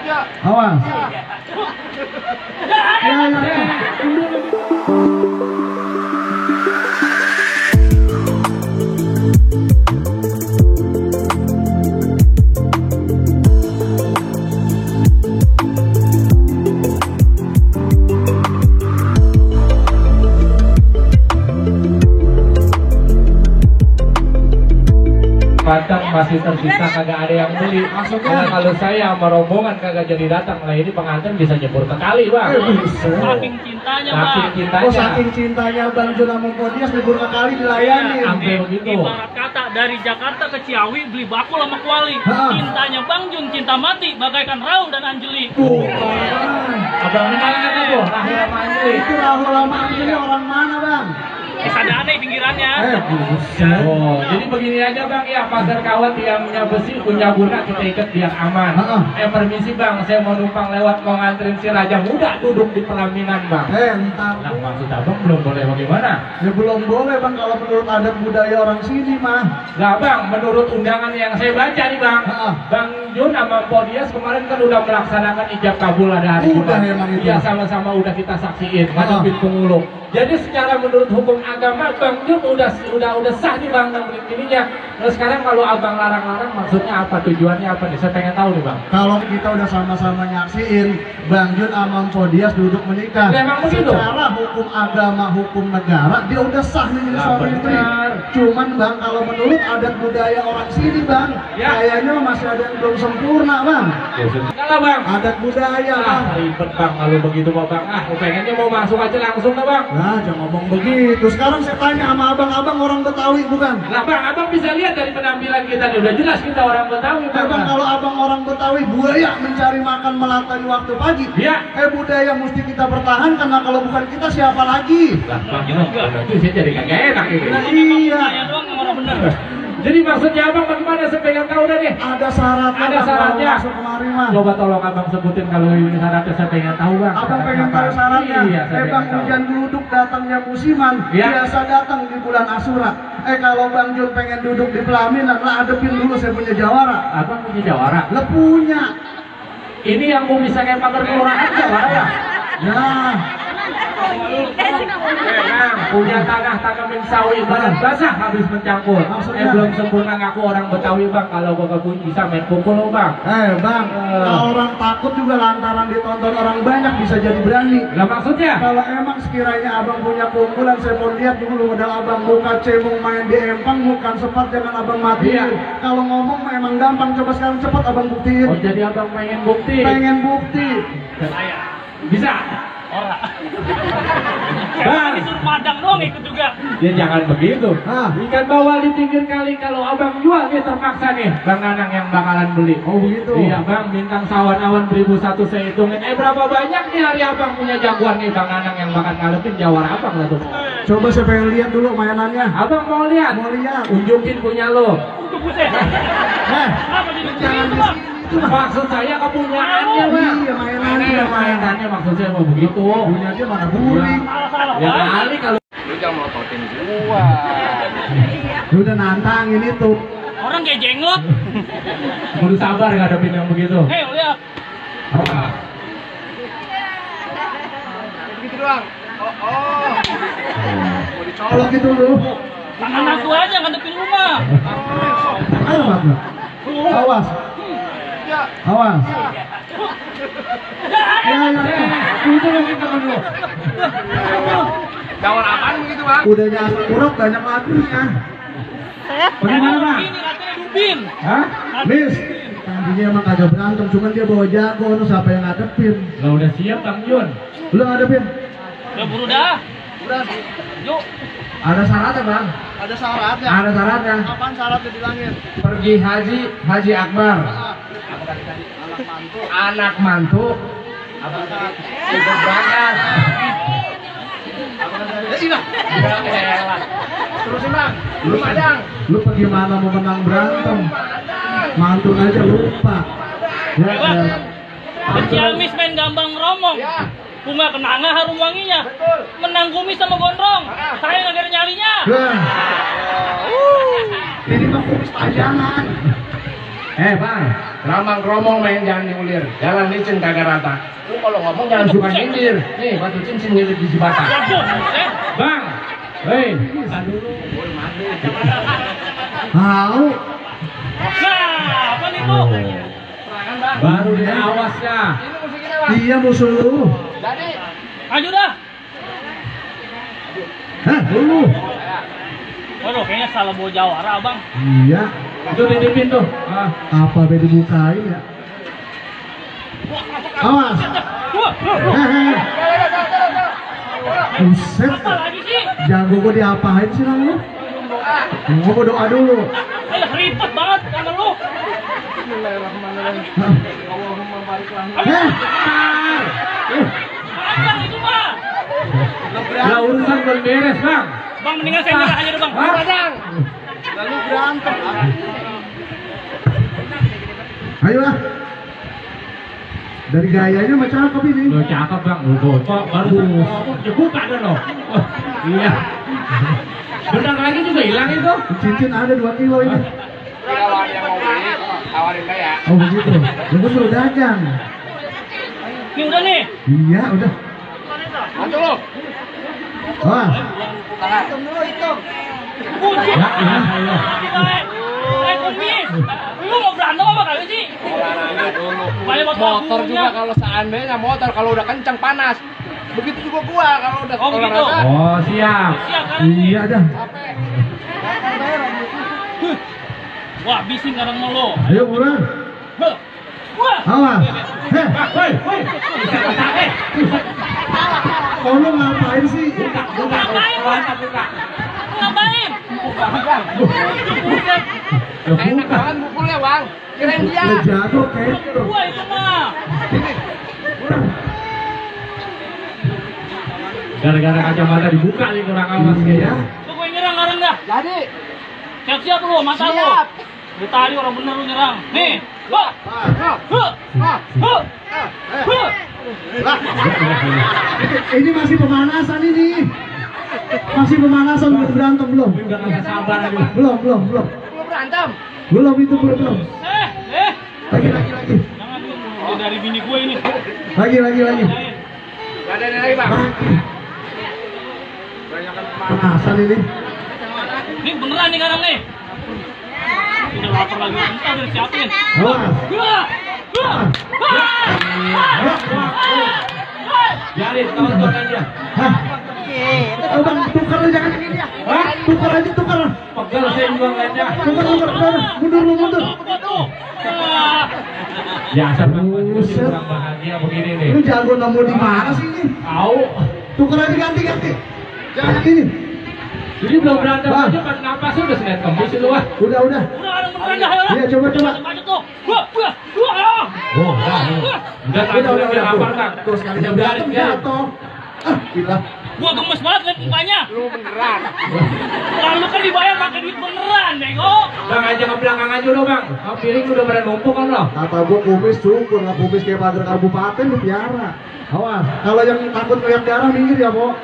Awas. Ya. Padang masih tersisa, kagak ada yang beli. Maksudnya kalau saya sama rombongan kagak jadi datang, lah ini pengantin bisa nyebur ke kali, Bang. Saking cintanya, Bang. Saking cintanya. Oh, saking cintanya Bang Jun sama Podias nyebur ke kali dilayani. Sampai begitu. Ibarat kata dari Jakarta ke Ciawi beli bakul sama kuali. Ha. Cintanya Bang Jun cinta mati bagaikan Raul dan Anjeli. Abang ini malah kata tuh, Rahul sama Anjeli. Itu Rahul sama Anjeli orang mana, Bang? Ada aneh pinggirannya. Buset. Oh, jadi begini aja Bang ya, pagar kawat yang punya besi, punya guna kita ikat biar aman. Permisi Bang, saya mau numpang lewat mau nganterin si Raja Muda duduk di pelaminan Bang. Ntar. Nah maksud Abang belum boleh bagaimana? Ya belum boleh Bang kalau menurut adat budaya orang sini mah. Nah Bang, menurut undangan yang saya baca nih Bang, Bang Jun sama Podias kemarin kan udah melaksanakan ijab kabul ada hari Udah, Jumat. emang itu. Ya sama-sama udah kita saksiin, ngadepin pengulung. Jadi secara menurut hukum agama Bang Jun udah sah nih Bang ininya. Nah sekarang kalau Abang larang-larang maksudnya apa, tujuannya apa nih? Saya pengen tahu nih Bang. Kalau kita udah sama-sama nyaksiin Bang Jun sama Podias duduk menikah. Ya, emang begitu. Secara hukum agama, hukum negara dia udah sah nih jadi suami istri. Cuman Bang kalau menurut adat budaya orang sini Bang, kayaknya masih ada yang belum sempurna Bang. Kalau Bang, Adat budaya Bang. ribet Bang kalau begitu Bang. Pengennya mau masuk aja langsung dah Bang. Nah, jangan ngomong begitu. Sekarang saya tanya sama abang-abang orang Betawi bukan? Nah Bang, Abang bisa lihat dari penampilan kita nih, udah jelas kita orang Betawi Bang. Bang, kalau abang orang Betawi budaya mencari makan melantari waktu pagi. Iya. Budaya mesti kita pertahankan, karena kalau bukan kita siapa lagi? Lah Bang, itu saya jadi kagak enak ini. Iya. Saya doang yang orang bener. Jadi maksudnya Abang bagaimana, saya pengen tahu dah nih. Ada syaratnya. Ada Bang, syaratnya. kalau masuk kemari mah. Coba tolong Abang sebutin kalau ini syaratnya, saya pengen tahu Bang. Abang pengen tahu syaratnya? Iya, saya Bang, pengen tahu. hujan duduk datangnya musiman. Iya. Biasa datang di bulan Asyura. Kalau Bang Jun pengen duduk di pelaminan, lah adepin dulu saya punya jawara. Abang punya jawara. Lah punya. Ini yang mau bisa kayak pagar kelurahan jawara ya? Nah. Punya tanah sawi badan basah habis mencampur. Maksudnya? Belum sempurna ngaku orang Betawi Bang, kalau gua punya bisa main pukul lo Bang. Bang, kalau orang takut juga lantaran ditonton orang banyak bisa jadi berani. Lah maksudnya? Kalau emang sekiranya abang punya kumpulan, saya mau lihat dulu modal abang buka cemong main di empang, bukan sempat jangan abang mati. Iya. Kalau ngomong memang gampang, coba sekarang cepat abang buktiin. Oh jadi Abang pengen bukti? Pengen bukti. Bisa? Orang. Bang, Disuruh Padang doang ikut juga. ya jangan begitu. Ah. Ikan bawal di pinggir kali kalau Abang jual nih terpaksa nih Bang Anang yang bakalan beli. Oh begitu. Iya Bang, bintang sawan-awan 1001 saya hitungin. Berapa banyak nih hari Abang punya jagoan nih Bang Anang yang bakal ngalupin jawara Abang lah tuh. Coba saya pengen lihat dulu mainannya. Abang mau lihat? Mau lihat. Unjukin punya lo. Untuk buset. Kenapa jadi Jangan begitu, di Bang? Maksud saya kepunyaannya Bang. Iya, mainannya. Mainannya maksud saya mau begitu. Punya dia mana guling. Salah-salah. Ya Bang. kali kalau Lu jangan melototin gua. Lu udah nantangin itu. Orang kayak jenglot. kudu sabar ngadepin yang begitu. Lihat. Begitu doang. Oh. Mau dicolok. Colok itu lu. Tangan aku aja ngadepin rumah. Ayo Bang. Awas. Ya. Awas. Ya. Itu yang kita dulu. Jawar apaan begitu, Bang? Udah nyasar kurang banyak lagunya. Bagaimana Bang? Ini katanya Dubin. Hah? Miss, tadinya emang kagak berantem, cuman dia bawa jago, lu siapa yang ngadepin? Lo udah siap Bang Jun? Lu ngadepin? Udah buru dah. Udah. Yuk. Ada syaratnya Bang? Ada syaratnya. Ada syaratnya. Apaan syaratnya bilangin? Pergi Haji Akbar. Anak mantu. Ikut berangkat. Ina. Terusin Bang. Lu Padang. Lu pergi mana mau menang berantem? Mantu aja lupa. Ya. Ciamis main gambang romong. Ya. Bunga kenanga harum wanginya. Betul. Menang kumis sama gondrong. Saya nggak ada nyarinya. Lah. Ini mah kumis pajangan. Bang. Ramang kromong main jangan diulir. Jalan licin kagak rata. Lu kalau ngomong jangan suka nyindir. Nih batu cincin ngilir di jembatan. Bang, hei, dulu. Tahu. Nah, apa nih tuh? Baru dia awasnya. Iya musuh lu. Ayo dah. Hah, dulu. Waduh, kayaknya salah bawa jawara, Bang. Iya. Itu ditipin tuh. Apa beda bukain ya? Awas. Wah, Buset. apa lagi sih? Jago gua diapain sih lu? Gua mau doa dulu. Ayo ribet banget sama lu. Panjang itu, Bang. Lah urusan belum beres, Bang. Bang, mendingan saya nyerah aja deh, Bang. Bang. Lalu berantem. Ayo lah. Dari gayanya mah cakep ini. Lo cakep, Bang. Lo kok baru buka dah lo. Iya. Bentar lagi juga hilang itu. Cincin ada 2 kilo ini. Kalau ada yang mau beli, tawarin saya. Oh begitu. Lu suruh dagang. Ini udah nih. Iya, udah. Masuk lo. Wah. Hitung dulu, hitung. Kunci. Ya, Allah. Kumis. Lu mau berantem apa kali sih? Olahraga dulu. Banyak Motor juga kalau seandainya motor kalau udah kencang panas. Begitu juga gua kalau udah Oh, begitu. Oh, siap. Siap kan nih. Iya dah. Capek. Wah, bising kadang mau lo. Ayo murah. Huh. Wah. Awas. Heh, Woi, woi. kau lu ngapain sih? Ngapain? Ngapain? Enak banget mukulnya, Bang. Kirain dia. Lu jago keker. Gua itu mah. Gara-gara kacamata dibuka nih kurang awas Iya. kayaknya. Tuh gue nyerang sekarang dah. Jadi, Siap-siap lu, mata lu. siap. Lu tadi orang bener lu nyerang. Nih. Wah. Ah, Huh. ah, Huh. Huh. Ini masih pemanasan ini. Masih pemanasan belum berantem belum? Udah nggak sabar aja. Belum. Lu berantem. Belum itu belum. Eh. Lagi. Jangan lu. Ini dari bini gue ini. Lagi. Gak ada lagi, Bang. Pemanasan ini. Ini beneran nih kadang nih. Udah lapar lagi. Kita udah siapin. Awas. Gua. Biarin, tonton aja. Hah? Oh bang, tukar aja jangan ini ya. Hah? Tukar aja, tukar. Pegel saya juga ngeliatnya. Tukar. Mundur. Biasa bagus kurang bahagia begini nih. Lu jago nemu di mana sih ini? Tahu. Tukar aja ganti. Jangan ini. Jadi belum berantem Bang. aja kan napas udah senet kemis itu wah. Udah. Udah kadang beneran dah. Iya, coba. Maju tuh. Wah. Oh, udah lapar Kang. Tuh sekali Udah biarin. jatuh. Ah, gila. Gua gemes banget liat mukanya. Lu beneran. Lalu kan dibayar pakai duit beneran, nego. Bang aja ke belakang aja lo bang. Oh, piring udah pada numpuk kan lo. Kata gua kumis cukur, nggak kumis kayak pagar kabupaten lu piara. Awas, kalau yang takut ngeliat darah minggir ya, Bo.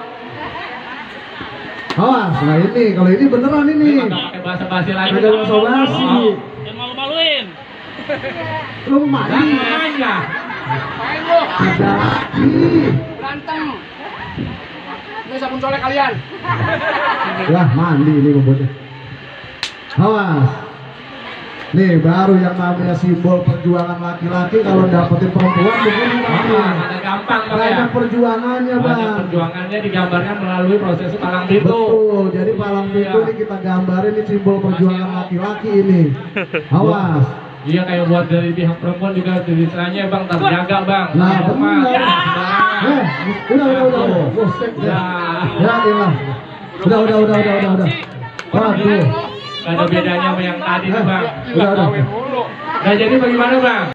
Awas, nah ini, kalau ini beneran ini. Nggak pakai basa-basi lagi. Ada basa-basi. Jangan malu-maluin. Lu mandi. Aja. Main lu. Ada lagi. Berantem. Ini sabun colek kalian. Wah, mandi ini bobotnya. Awas. Nih, baru yang namanya simbol perjuangan laki-laki kalau dapetin perempuan begini Bang. Ada gampang bang ya. Banyak perjuangannya, Bang. Banyak perjuangannya digambarkan melalui proses palang pintu. Betul, jadi palang pintu ini kita gambarin ini simbol perjuangan laki-laki ini. Awas. Iya kayak buat dari pihak perempuan juga tulisannya bang terjaga bang. Nah, Jangan lemah. benar. Udah. Buset deh. Ya, ilah. Udah. Waduh. Gak ada bedanya sama yang tadi tuh bang. Udah. Nah jadi bagaimana bang?